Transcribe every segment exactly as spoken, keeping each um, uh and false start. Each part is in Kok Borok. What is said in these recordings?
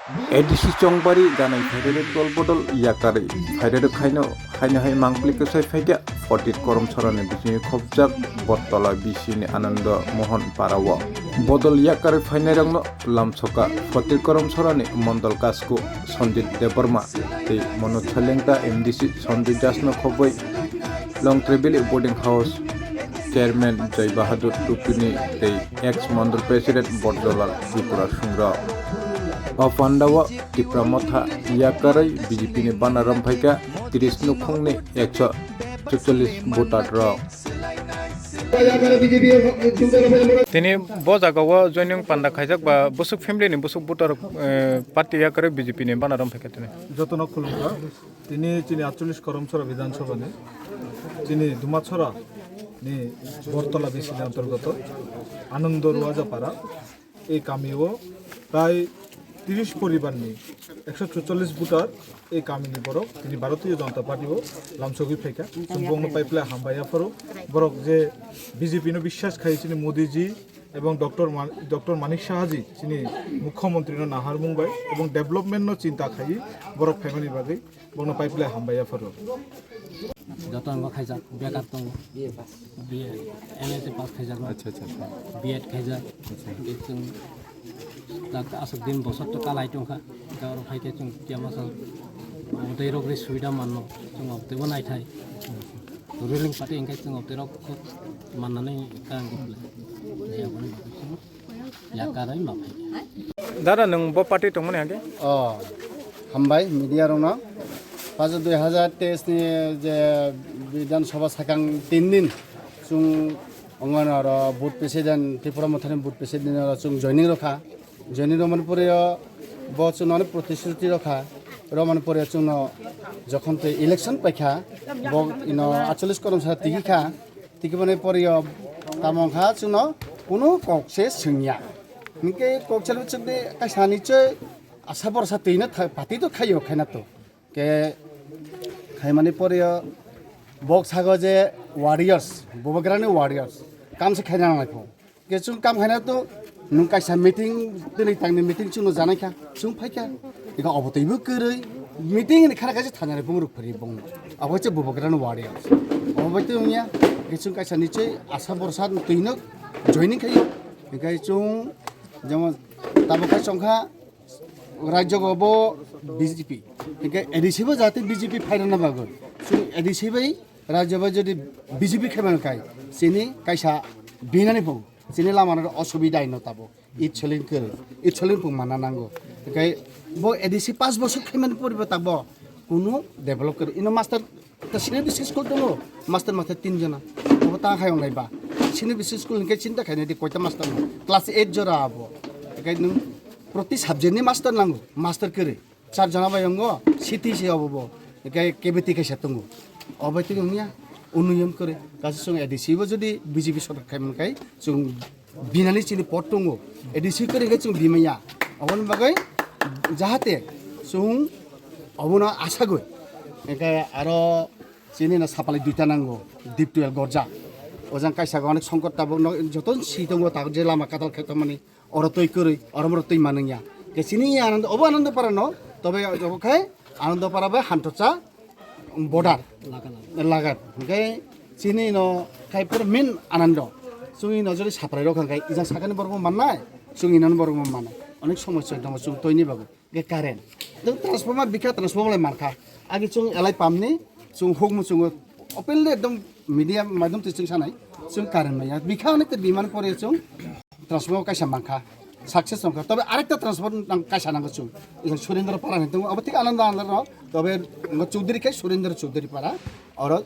A D C Chongbari ganai phairerek dol bodol yakarwi phairerek haino haino hai mangpli kwsai phaikha Fotir Koromsorani bisingni khopjak Bottola bisini Anando Mohon Parao. Bodol yakarwi phainairokno lamsoka Fotir Koromsorani Mondol Kasku Sanjit Debbarma tei Manoj Salengta M D C Sanjit Dasno khobwi Longtrebili Boarding House Chairman Joy Bahadur Tupini tei ex Mandal President Borjolal Tripura Sungra. O pandao Tipra Motha yakarwi B J P ni bana romphaikha tris nukhungni ekso chutolish voter rok. Tini bo jagao joining panda khaijak ba busuk family ni busuk voter, eh, party yakarwi B J P ni bana romphaikha tini. Jotono khulumkha. Tini chini atchollish Koromsora Bidhan Sabha ni chini Dumasora ni Bortola B C ni antorgoto Anando Ruajapara ei kamio prai tris poribar ni ekso chutchollish voter ei kamini borok tini Bharatiya Janata Party o lamsogwi phaikha. Chwng bongno paiple hambai yapharo. Borok je B J P no biswas khai chini Modi ji ebong Doctor Man-, Doctor Manik Saha ji chini Mukhyamantri no naharmung bai ebong development no chinta khai borok phaimani bagwi. Bono pipeline hambai ya pharo. Joto ang khaijak, bekar tongo. B A, M S A pass khaijak. Acha, acha, acha. B Ed khaijak. Acha. Chwng tak aswk din bosor to kalai tongkha. Jawar phai khe chwng kiyama sa. Tei rok ri suida manno. Chwng tebo naithai. Ruling party hingke chwng tei rok mannani kang kok le. Yakarwi ma phai. Dada, nwng bo party tongmani hage? Oh, hambai media rokno. Pajo dui hajar teis ni je Bidhan Sabha sakang tin din chwng ongano aro booth president, Tripura Mothani booth president aro chwng joining rokha. Joining rokmani pore o bo chwngno onek protishruti rokha. Rokmani pore o chwngno jokhon tei election paikha, bo ino atchollish Koromsora tikikha. Tikiboni poriyo tamo wngkha chwngno kunu kok se swngya. Hinkhe kok se chwngni kaisa nichoi asa borsa twino tha-, pati to khaio khaina to. Ke khaimani poriyo bok sago je warriors, Bubagrani warriors, kam se khaina nangnai pho. Ke chwng kam khaina to nwng kaisa meeting tini tangni meeting chwngno janaikha, chwng phaikha. Eka obo twibo kwrwi meeting ni khara kaisa thangnani phungrok phari bongno. Abo se Bubagrano warriors. Obo bai twi wngya, ke chwng kaisa nichoi asa borsa twino joining khaio. Hinkhe chwng jemon tabuk khe chongkha rajyo bo B J P. Hinkhe A D C bo jate B J P phairana bagwi. Chwng A D C bai rajyo bai jodi B J P khaimani khai chini kaisa binani phung. Chini lama no osubida ino tabo. It selling kwrwi. It selling pung mana nango. Hinkhe bo A D C pass bosor khaimani poribo tabo kunu develop kwrwi. Ino master ta senior B C school tongo. Master master tin jona. Bo ta khai onglai ba. Senior B C school hinkhe chinta khainai di koita master no. Class eight jora abo. Hinkhe nwng proti subject ni master nango. Master kwrwi. Char jona bai wngo, C T C obo bo, ke, K B T kaisa tongo. Obo twi wngya, unnoyon kwrwi. Kaisa chwng A D C bo jodi B J P sorkar khai mankhai, chwng binani chini pot tongo. A D C kwrwi khe chwng bimaya. Oboni bagwi jahate chwng obono asagwi. Hingkhe aro chini no sapalai duita nango, deep well gorjak. Ojang kaisa onek songkot tabuk no joto si tongo tabuk je lama katal khe tongmani. Oro twi kwrwi, oro moro twi manwngya. Ke chini Anando, obo Anando Para no, tobe obo khai Anando Para bai Hantocha border lagar. Hingke chini no khai pura main Anando. Chwngni nojori saprai rok hingke ijang sakani borok bo mannai, chwngni nani borok bo mannai. Onek somosya tongo chwng toini bagwi. Ke current. Jeng transformer bikha transformer lai mankha. Agi chwng elai pamni chwng hukmu chwng openly ekdom media maidum twi chwng sanai. Chwng current maya. Bikha onek te bimani pore chwng transformer kaisa mankha. Success wngkha. Tobe arekta transformer nang kaisa nango chwng. Ijang Surendra Para hinwi tongo. Abo thik Ananda Ananda no. Tobe ngo Chaudhary khai Surendra Chaudhary Para. Oro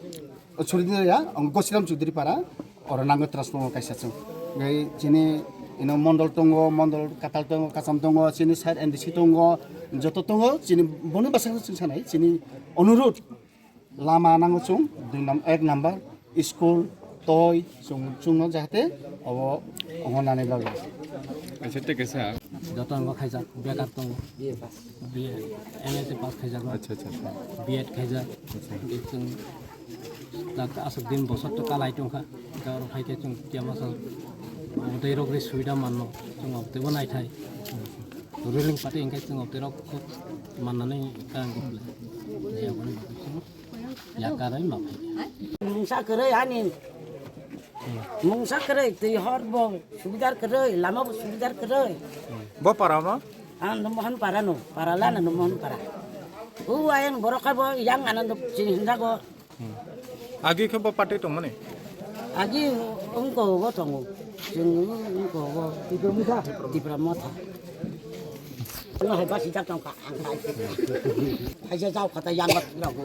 Surendra ya, ang Gosiram Chaudhary Para. Oro nango transformer kaisa chwng. Gai chini ino mondol tongo, mondol katal tongo, kacham tongo, chini side N D C tongo, joto tongo, chini boni bwskango chwng sanai, chini onurudh lama nango chwng, dui nam-, ek number, school, toi, chwng, chwngno jahate obo ongo nani bagwi. Acha, tei kaisa. Joto ang khaijak, bekar tongo. B A, M S A pass khaijak. Acha, acha, acha. B Ed khaijak. Acha. Chwng tak aswk din bosor to kalai tongkha. Jawar phai khe chwng kiyama sa. Tei rok ri suida manno. Chwng tebo naithai. Ruling party hingke chwng o terok kok mannani kang kok le. Yakar ai ma phai. Mungsa kwrwi ani. Mungsa kwrwi twi hor bo subidar kwrwi, lama bo subidar kwrwi. Bo para ma? Ang no Mohan para no, para la no Mohan para. U ayang borok khai bo yang anando chini hinda go. Agi khe bo party tongmani? Agi wngko bo tongo. Chwng wngko bo Tipra Motha. Ano hai basi jak tongka ang khai. Hai se jao khata yang bat rago.